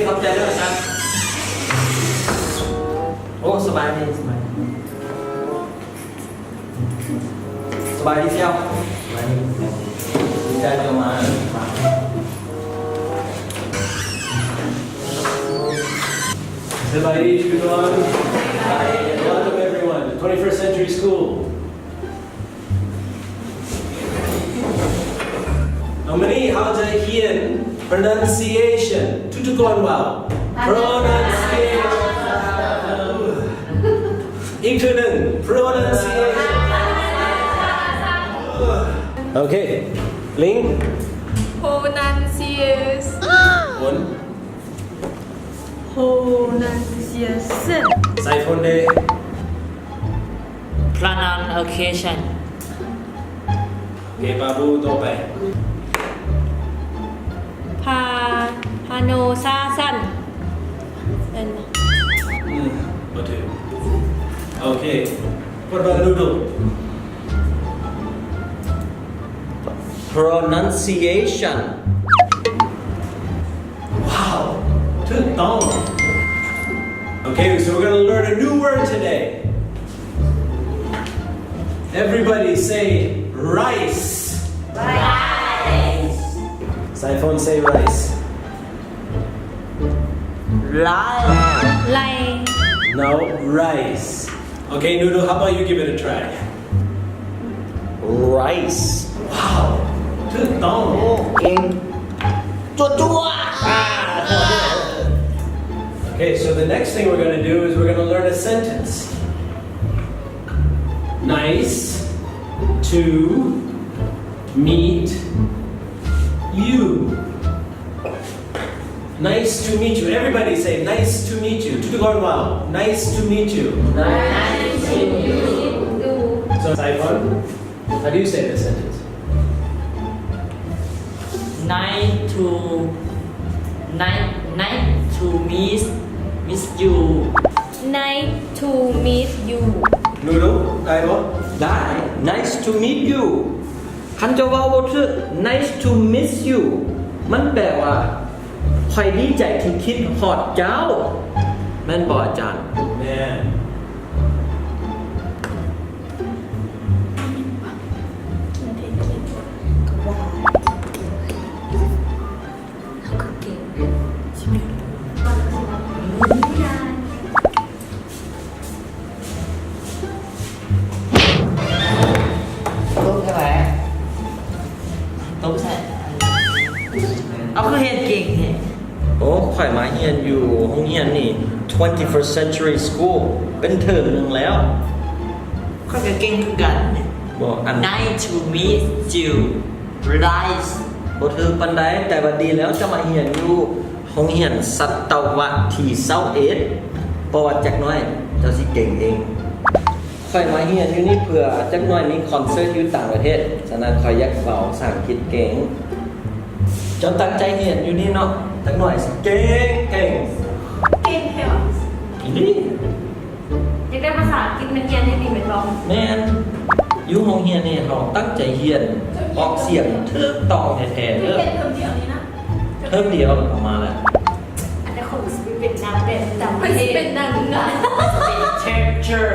ຂອບໃຈເດີອາຈານ. ໂອ້ ສະບາຍດີ ສະບາຍດີ ສະບາຍດີເຊວ. ສະບາຍດີ. Welcome everyone to twenty-first Century School. ເອົາ ມື້ນີ້ເຮົາຈະຮຽນ pronunciation ທຸກໆຄົນເວົ້າ pronunciation. ອີກເທື່ອໜຶ່ງ pronunciation. ໂອເຄ ລິງ pronunciation. ໂອນ pronunciation. ສາຍຝົນເດ pronunciation. ໂອເຄ ປາບູ ຕໍ່ໄປ pronunciation. ແມ່ນບໍ່? ອືມ ບໍ່ຖືກ. ໂອເຄ What about noodle? Pronunciation. Wow, ຖືກຕ້ອງ. Okay, so we're gonna learn a new word today. Everybody say rice. Rice. ສາຍຝົນ say rice. ໄລ ໄລ No, rice. Okay, Noodle, how about you give it a try? Rice. Wow, ຖືກຕ້ອງ. ໂອ້ ເກັ່ງ ຈົວໆ. Okay, so the next thing we're gonna do is we're gonna learn a sentence. Nice to meet you. Nice to meet you. Everybody say, "Nice to meet you." ທຸກໆຄົນເວົ້າ "Nice to meet you." Nice to meet you. So, Saifon, how do you say this sentence? Nice to, nice, nice to meet, meet you. Nice to meet you. Noodle, ໄດ້ບໍ່? ໄດ້. Nice to meet you. ຄັນເຈົ້າເວົ້າບໍ່ຖືກ Nice to meet you ມັນແປວ່າ ຂ້ອຍດີໃຈທີ່ຄິດຮອດເຈົ້າ. ແມ່ນບໍ່ອາຈານ? ແມ່ນ. ຕົບໃສ່ ຕົບໃສ່ ເອົາ ຄືເຮັດເກັ່ງແທ້. ໂອ້ ຂ້ອຍມາຮຽນຢູ່ໂຮງຮຽນນີ້ Twenty-first Century School ເປັນເທີມໜຶ່ງແລ້ວ. ຂ້ອຍກໍເກັ່ງຄືກັນ. ບໍ່ ອັນ Nice to meet you. Rice ບໍ່ຖືກປານໃດ, ແຕ່ວ່າດີແລ້ວເຈົ້າມາຮຽນຢູ່ໂຮງຮຽນສັດຕະວະທີຊາວເອັດ ເພາະວ່າຈັກໜ້ອຍເຈົ້າຊິເກັ່ງເອງ. ຂ້ອຍມາຮຽນຢູ່ນີ້ເພື່ອຈັກໜ້ອຍມີຄອນເສີດຢູ່ຕ່າງປະເທດ, ສະນັ້ນຂ້ອຍຢາກເວົ້າພາສາອັງກິດເກັ່ງ. ເຈົ້າຕັ້ງໃຈຮຽນຢູ່ນີ້ເນາະ, ຈັກໜ້ອຍຊິເກັ່ງ, ເກັ່ງ. ເກັ່ງແທ້ຫວາ? ອີ່ຫຼີ. ຢາກໄດ້ພາສາອັງກິດມາຮຽນໃຫ້ນີ້ແມ່ນບໍ່? ແມ່ນ. ຢູ່ໂຮງຮຽນນີ້ເຮົາຕັ້ງໃຈຮຽນ, ອອກສຽງຖືກຕ້ອງແທ້ໆເດີ. ຮຽນເທີມດຽວນີ້ນະ? ເທີມດຽວກໍມາແລ້ວ. ອັນນີ້ຂ້ອຍຊິໄປເປັນນາງແບບຕ່າງປະເທດ. ຂ້ອຍຊິເປັນນາງງາມ. ຊິເປັນ teacher.